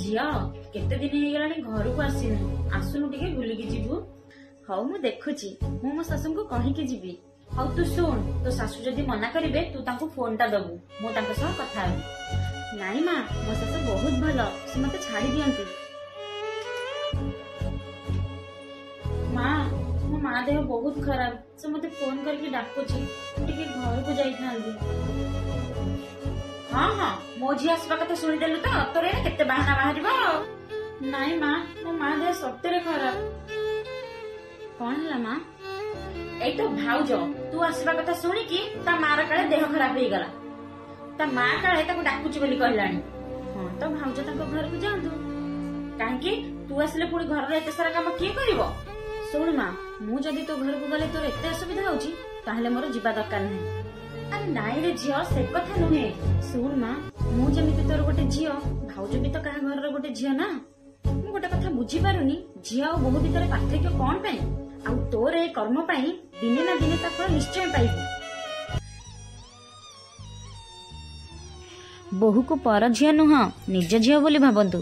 ଝିଅ, କେତେ ଦିନ ହେଇଗଲାଣି ଘରକୁ ଆସିନୁ, ଆସୁନୁ ଟିକେ ବୁଲିକି ଯିବୁ। ହଉ, ମୁଁ ଦେଖୁଛି, ମୁଁ ମୋ ଶାଶୁଙ୍କୁ କହିକି ଯିବି। ହଉ ତୁ ଶୁଣ, ତୋ ଶାଶୁ ଯଦି ମନା କରିବେ ତୁ ତାଙ୍କୁ ଫୋନ ଟା ଦବୁ, ମୁଁ ତାଙ୍କ ସହ କଥା ହେବି। ନାଇଁ ମା, ମୋ ଶାଶୁ ବହୁତ ଭଲ, ସେ ମତେ ଛାଡି ଦିଅନ୍ତି। ମା, ମୋ ମା ଦେହ ବହୁତ ଖରାପ, ସେ ମତେ ଫୋନ କରିକି ଡାକୁଛି, ମୁଁ ଟିକେ ଘରକୁ ଯାଇଥାନ୍ତି। ହଁ ହଁ, ମୋ ଝିଅ ଆସିବା କଥା ଶୁଣିଦେଲୁ ତ ତୋର ଏଇନା କେତେ ବାହାନା ବାହାରିବ। ନାଇଁ ମା, ମୋ ମା ଦେହ ସତରେ ଖରାପ। କଣ ହେଲା ମା? ଏଇ ତ ଭାଉଜ ତୁ ଆସିବା କଥା ଶୁଣିକି ତା ମାର କାଳେ ଦେହ ଖରାପ ହେଇଗଲା, ତା ମା କାଳେ ତାକୁ ଡାକୁଛି ବୋଲି କହିଲାଣି। ହଁ ତ ଭାଉଜ ତାଙ୍କ ଘରକୁ ଯାଆନ୍ତୁ। କାହିଁକି? ତୁ ଆସିଲେ ପୁଣି ଘରର ଏତେ ସାରା କାମ କିଏ କରିବ? ଶୁଣ ମା, ମୁଁ ଯଦି ତୋ ଘରକୁ ଗଲେ ତୋର ଏତେ ଅସୁବିଧା ହଉଛି ତାହେଲେ ମୋର ଯିବା ଦରକାର ନାହିଁ। ଆରେ ନାଇଁ ରେ ଝିଅ, ସେ କଥା ନୁହେଁ। ଶୁଣ ମା, ମୁଁ ଯେମିତି ତୋର ଗୋଟେ ଝିଅ, ଭାଉଜ ବି ତ କାହା ଘରର ଗୋଟେ ଝିଅ ନା। ମୁଁ ଗୋଟେ କଥା ବୁଝିପାରୁନି, ଝିଅ ଆଉ ବୋହୂ ଭିତରେ ପାର୍ଥକ୍ୟ କଣ ପାଇଁ? ଆଉ ତୋର ଏ କର୍ମ ପାଇଁ ଦିନେ ନା ଦିନେ ତା ଫଳ ନିଶ୍ଚୟ ପାଇବୁ। ବୋହୂକୁ ପର ଝିଅ ନୁହଁ, ନିଜ ଝିଅ ବୋଲି ଭାବନ୍ତୁ।